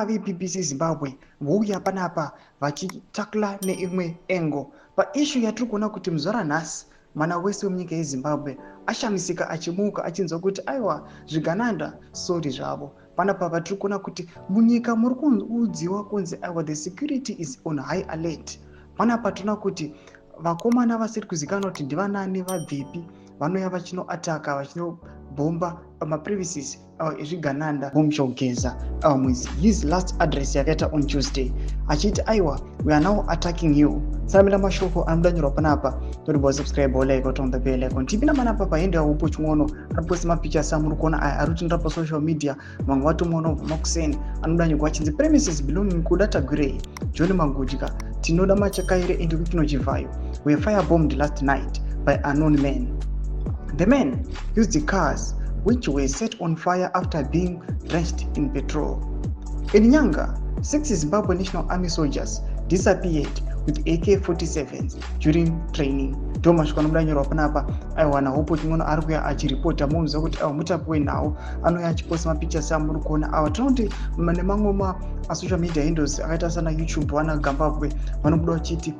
VeBBC Zimbabwe vouya panapa vachitakla neimwe angle paissue yatiri kuona kuti muzuva ranhasi mwana wese wemunyika yeZimbabwe ashamisika achimuka achinzwa kuti aiwa, zvigananda sorry zvavo. Panapa patiri kuona kuti munyika muri kuudziwa kunzi aiwa, the security is on high alert. Panapa tinoona kuti vakomana vasiri kuzikanwa kuti ndivanani, vabvepi, vanouya vachinoataka, vachinobhomba mapremises ezvigananda. Bombshell Geza, his last address yakaita on Tuesday, achiti aiwa, we are now attacking you. Saramira mashoko anobuda nyorwa panapa. Toribva subscribe, like, on the bell icon. Tipinda manapa pahandle yaHope Chin'ono, ariposta mapictures amuri kuona aya ari kutrenda pasocial media. Vamwe vatomuona kubva makuseni. Anobuda nyorwa achinzi premises belonging Kuda Tagwirei, John Mangudya, Tinoda Machakaire and Wicknell Chivayo were firebombed last night by unknown men. The men used the cars, which were set on fire after being drenched in petrol. In Nyanga, six Zimbabwe National Army soldiers disappeared with AK-47s during training. Ndo mashoko anobuda nyorwa panapa. Aiwa, naHope Chin'ono ari kuya achiripota. Munoziva kuti aiwa, mutapi wenhau anouya achiposta mapictures amuri kuona ava. Tinoti nemamwe masocial media handles akaita sana YouTube, vana Gambabwe vanobuda vachiti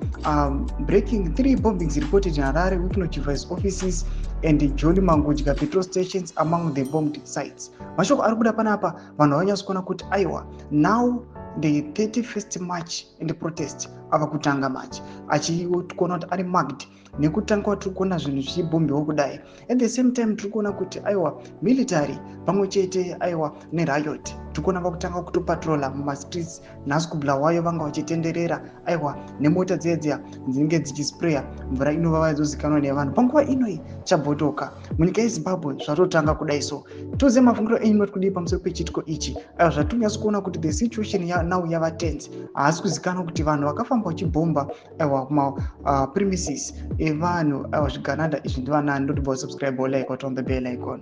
breaking: three bombings reported in Harare, Wicknell Chivayo's offices and John Mangudya petrol stations among the bombed sites. Mashoko ari kuda panapa, vanhu vanyatso kuona kuti aiwa, now the 31st March and protest ava kutanga march, achikuona kuti ari marked nekutanga kwatiri kuona zvinhu zvichibhombewa kudai. At the same time tiri kuona kuti aiwa, military pamwe chete aiwa neriot, tiri kuona vakutanga kutopatrola mumastreets. Nhasi kuBulawayo vanga vachitenderera aiwa nemota dziya dziya dzinenge dzichispraya mvura inovava dzozikanwa nevanhu. Panguva inoi chabhotoka munyika yeZimbabwe zvatotanga kudai. So toziva mafungiro enyu, mati kudii pamusoro pechitiko ichi? Aiwa, zvatonyatso kuona kuti the situation now yava tense. Haasi kuzikanwa kuti vanhu vakafamba vachibhomba aiwa kumapremises evanhu aiwa zvigananda izvi ndivanani. Ndotibva subscribe, like, on the bell icon.